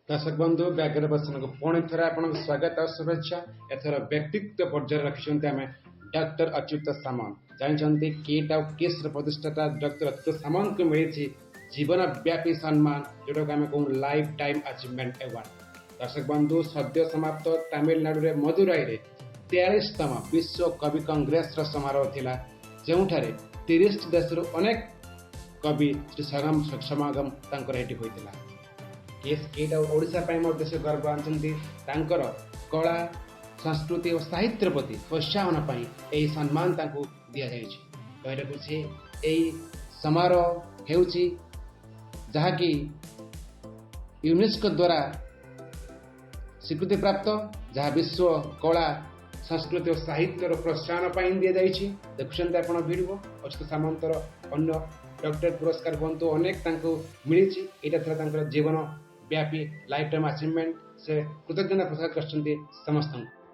ଦର୍ଶକ ବନ୍ଧୁ, ବ୍ୟାଘ୍ର ଦର୍ଶନକୁ ପୁଣି ଥରେ ଆପଣଙ୍କୁ ସ୍ୱାଗତ ଆଉ ଶୁଭେଚ୍ଛା। ଏଥର ବ୍ୟକ୍ତିତ୍ୱ ପର୍ଯ୍ୟାୟରେ ରଖିଛନ୍ତି ଆମେ ଡକ୍ଟର ଅଚ୍ୟୁତ ସାମନ୍ତ। ଜାଣିଛନ୍ତି, କିଟ୍ ଆଉ କିସ୍ର ପ୍ରତିଷ୍ଠାତା ଡକ୍ଟର ଅଚ୍ୟୁତ ସାମନ୍ତଙ୍କୁ ମିଳିଛି ଜୀବନବ୍ୟାପୀ ସମ୍ମାନ, ଯୋଉଟାକୁ ଆମେ କହୁ ଲାଇଫ୍ ଟାଇମ୍ ଆଚିଭମେଣ୍ଟ ଆୱାର୍ଡ। ଦର୍ଶକ ବନ୍ଧୁ, ସଦ୍ୟ ସମାପ୍ତ ତାମିଲନାଡୁରେ ମଦୁରାଇରେ 43ତମ ବିଶ୍ୱ କବି କଂଗ୍ରେସର ସମାରୋହ ଥିଲା, ଯେଉଁଠାରେ 30ଟି ଦେଶରୁ ଅନେକ କବି ଶ୍ରୀ ସମାଗମ ତାଙ୍କର ଏଠି ହୋଇଥିଲା। କିସ୍, କିଟ୍ ଆଉ ଓଡ଼ିଶା ପାଇଁ ମଧ୍ୟ ସେ ଗର୍ବ ଆଣିଛନ୍ତି। ତାଙ୍କର କଳା, ସଂସ୍କୃତି ଓ ସାହିତ୍ୟ ପ୍ରତି ପ୍ରୋତ୍ସାହନ ପାଇଁ ଏହି ସମ୍ମାନ ତାଙ୍କୁ ଦିଆଯାଇଛି। କହି ରଖୁଛି, ଏହି ସମାରୋହ ହେଉଛି ଯାହାକି ୟୁନେସ୍କୋ ଦ୍ୱାରା ସ୍ୱୀକୃତିପ୍ରାପ୍ତ, ଯାହା ବିଶ୍ୱ କଳା, ସଂସ୍କୃତି ଓ ସାହିତ୍ୟର ପ୍ରୋତ୍ସାହନ ପାଇଁ ଦିଆଯାଇଛି। ଦେଖୁଛନ୍ତି ଆପଣ ଭିଡ଼ିଓ। ଅଚ୍ୟୁତ ସାମନ୍ତର ଅନ୍ୟ ଡକ୍ଟରେଟ୍ ପୁରସ୍କାର ହୁଅନ୍ତୁ, ଅନେକ ତାଙ୍କୁ ମିଳିଛି। ଏଇଟା ଥିଲା ତାଙ୍କର ଜୀବନ ବ୍ୟାପୀ ଲାଇଫ୍ ଟାଇମ୍ ଆଚିଭମେଣ୍ଟ। ସେ କୃତଜ୍ଞତା ପ୍ରକାଶ କରିଛନ୍ତି ସମସ୍ତଙ୍କୁ।